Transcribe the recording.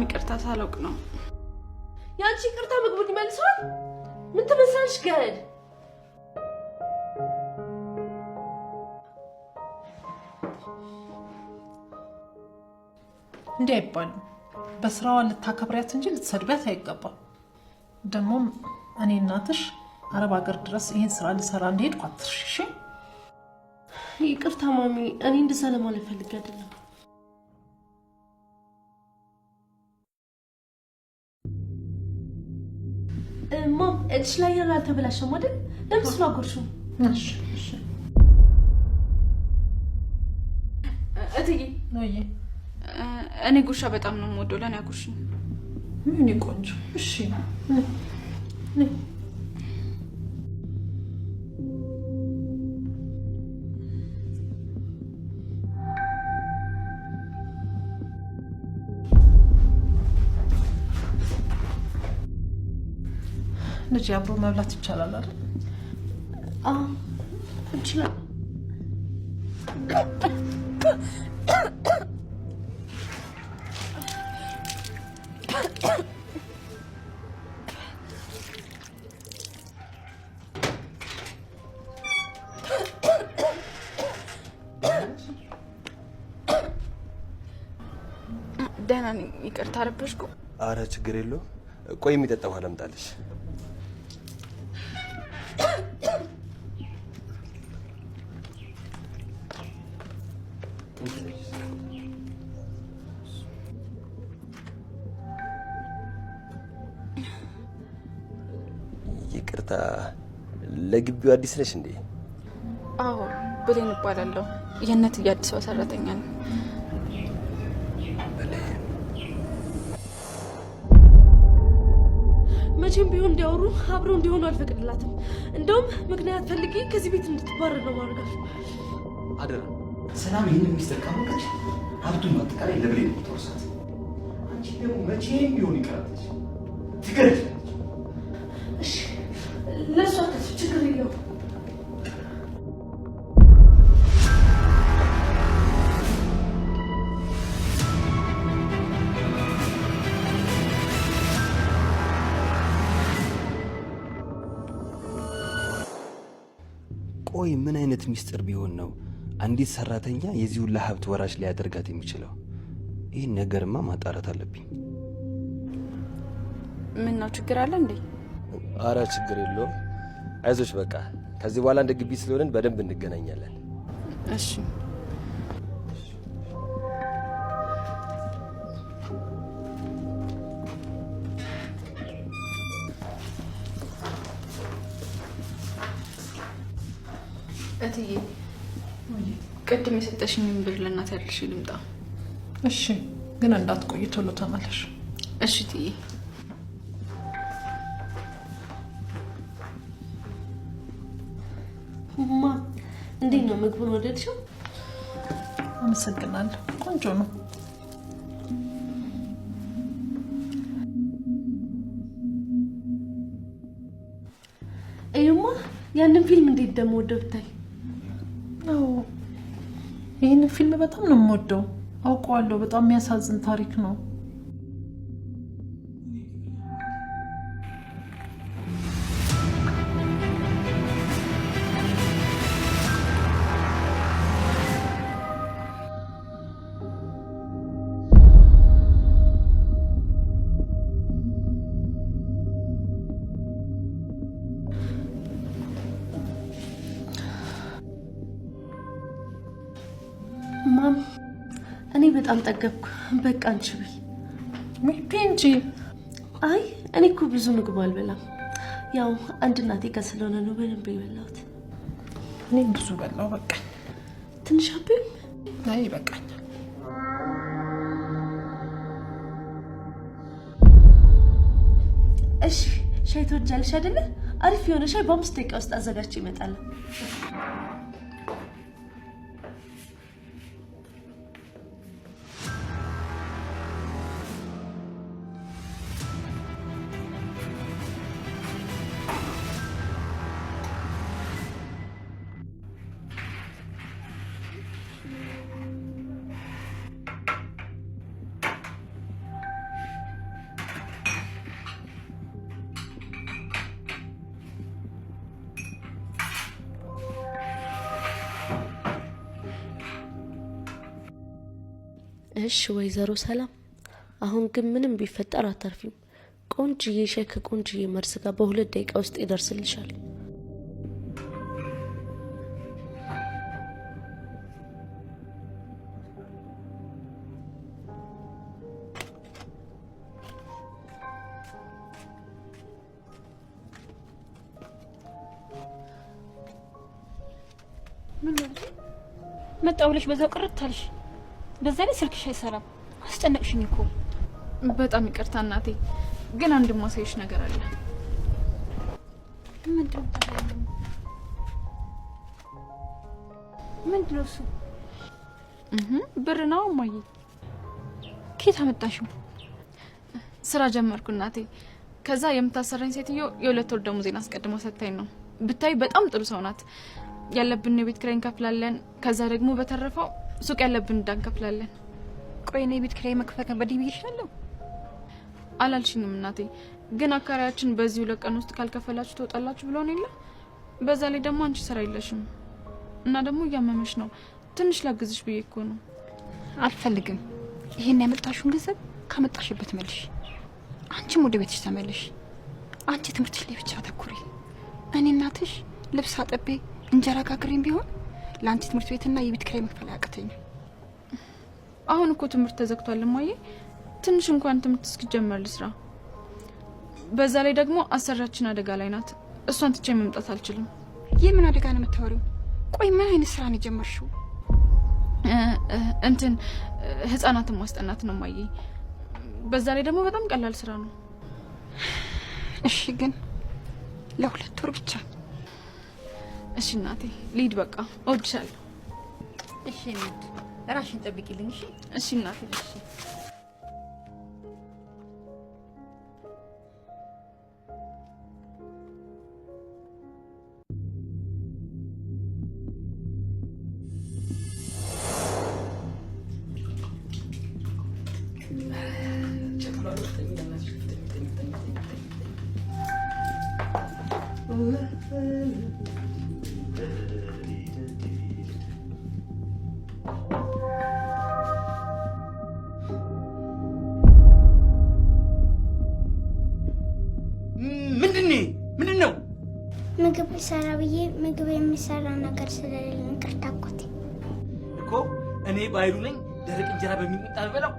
ይቅርታ ሳላውቅ ነው። የአንቺ ይቅርታ ምግቡን ይመልሰዋል? ምን ትመስላለሽ ገረድ? እንዲህ አይባልም። በስራዋ ልታከብሪያት እንጂ ልትሰድቢያት አይገባም። ደግሞም እኔ እናትሽ አረብ ሀገር ድረስ ይህን ስራ ልሰራ እንደሄድኩ አትርሺ። እሺ? ይቅርታ ማሚ፣ እኔ እንደዛ ለማለት ፈልጌ አይደለም። ማም እጅሽ ላይ ያለው አልተበላሸም አይደል? ለምን እሱን አጎርሽው? እሺ፣ እሺ። እትዬ፣ ወይዬ። እኔ ጉርሻ በጣም ነው የምወደው። ለእኔ አጉርሽኝ። ምን ቆንጆ። እሺ፣ ነይ። ልጅ አብሮ መብላት ይቻላል አይደል? አዎ እንችላለን። ደህና ነኝ። ይቅርታ ረበሽኩ። አረ ችግር የለውም። ቆይ የሚጠጣ ውሃ ላምጣልሽ። ይቅርታ፣ ለግቢው አዲስ ነሽ እንዴ? አዎ፣ ብሌን እባላለሁ። የእነ እትዬ አዲሷ ሰራተኛ ነኝ። መቼም ቢሆን እንዲያወሩ አብረው እንዲሆኑ አልፈቅድላትም። እንደውም ምክንያት ፈልጌ ከዚህ ቤት እንድትባረር ነው ማድረጋት። አደራ ሰላም ይህንን ሚስጥር ካወቀች ሀብቱን በአጠቃላይ ለብሌን ነው የምታወርሳት። አንቺ ደግሞ መቼም ቢሆን ይቀራለች፣ ትገረጃለች። እሺ ለእሷ አታስብ፣ ችግር የለውም። ቆይ ምን አይነት ሚስጥር ቢሆን ነው አንዲት ሰራተኛ የዚህ ሁላ ሀብት ወራሽ ሊያደርጋት የሚችለው? ይህን ነገርማ ማጣራት አለብኝ። ምን ነው ችግር አለ እንዴ? አረ ችግር የለውም። አይዞሽ በቃ ከዚህ በኋላ እንደ ግቢ ስለሆንን በደንብ እንገናኛለን። እሺ። እትዬ ቅድም የሰጠሽኝን ብር ለእናቴ አድርሼ ልምጣ። እሺ፣ ግን እንዳትቆይ ቶሎ ተመለሽ። እሺ እትዬ። ማ እንዴት ነው ምግቡን ወደድሽው? አመሰግናለሁ። ቆንጆ ነው። እዩማ ያንን ፊልም እንዴት እንደምወደው ብታይ። አዎ ይህንን ፊልም በጣም ነው የምወደው። አውቀዋለሁ። በጣም የሚያሳዝን ታሪክ ነው። ማም እኔ በጣም ጠገብኩ። በቃ አንቺ ብይ። ውይ ብይ እንጂ። አይ እኔ እኮ ብዙ ምግብ አልበላም። ያው አንድ እናቴ ጋር ስለሆነ ነው በደንብ የበላሁት። እኔ ብዙ በላሁ፣ በቃኝ። ትንሽ አብይም? አይ ይበቃኛል። እሺ ሻይ ትወጃለሽ አይደለ? አሪፍ የሆነ ሻይ በ5 ደቂቃ ውስጥ አዘጋጅቼ እመጣለሁ። እሺ ወይዘሮ ሰላም፣ አሁን ግን ምንም ቢፈጠር አታርፊም። ቆንጅዬ ሻይ ከቆንጅዬ መርዝ ጋር በ2 ደቂቃ ውስጥ ይደርስልሻል። ምን ነው መጣሁ ብለሽ በዛው ቅርት አልሽ። በዛ ላይ ስልክሽ አይሰራም። አስጨነቅሽኝ እኮ። በጣም ይቅርታ እናቴ፣ ግን አንድ ማሳይሽ ነገር አለ። ምንድን ነው? ምንድን ነው እሱ? ብር ነው እማዬ። ከየት አመጣሽው? ስራ ጀመርኩ እናቴ። ከዛ የምታሰራኝ ሴትዮ የ2 ወር ደሞዜን አስቀድማ ሰጥታኝ ነው። ብታይ በጣም ጥሩ ሰው ናት። ያለብን የቤት ኪራይ እንከፍላለን። ከዛ ደግሞ በተረፈው ሱቅ ያለብን ዕዳ እንከፍላለን። ቆይ እኔ የቤት ኪራይ መክፈል ከበደኝ ብዬሻለሁ? አላልሽኝም እናቴ፣ ግን አካራያችን በዚህ 2 ቀን ውስጥ ካልከፈላችሁ ትወጣላችሁ ብለውን የለ። በዛ ላይ ደግሞ አንቺ ስራ የለሽም እና ደግሞ እያመመሽ ነው። ትንሽ ላግዝሽ ብዬ እኮ ነው። አልፈልግም። ይሄን ያመጣሽውን ገንዘብ ካመጣሽበት መልሽ። አንቺም ወደ ቤትሽ ተመለሽ። አንቺ ትምህርትሽ ላይ ብቻ አተኩሪ። እኔ እናትሽ ልብስ አጥቤ እንጀራ ጋግሬም ቢሆን ለአንቺ ትምህርት ቤትና የቤት ኪራይ መክፈል አያቅተኝም። አሁን እኮ ትምህርት ተዘግቷል እማዬ። ትንሽ እንኳን ትምህርት እስኪጀመር ልስራ። በዛ ላይ ደግሞ አሰሪያችን አደጋ ላይ ናት። እሷን ትቼ መምጣት አልችልም። የምን አደጋ ነው የምታወሪው? ቆይ ምን አይነት ስራ ነው የጀመርሽው? እንትን ህጻናትን ማስጠናት ነው እማዬ። በዛ ላይ ደግሞ በጣም ቀላል ስራ ነው። እሺ፣ ግን ለ2 ወር ብቻ። እሺ እናቴ ልሂድ፣ በቃ እወድሻለሁ። እሺ እንሂድ። ራስሽን ጠብቂልኝ። እሺ። እሺ እናቴ። እሺ። ምንድን ምንድን ነው? ምግብ ልሰራ ብዬ ምግብ የሚሰራ ነገር ስለሌለ ይቅርታ አጎቴ። እኮ እኔ ባይሉ ነኝ ደረቅ እንጀራ በሚጥሚጣ በላው።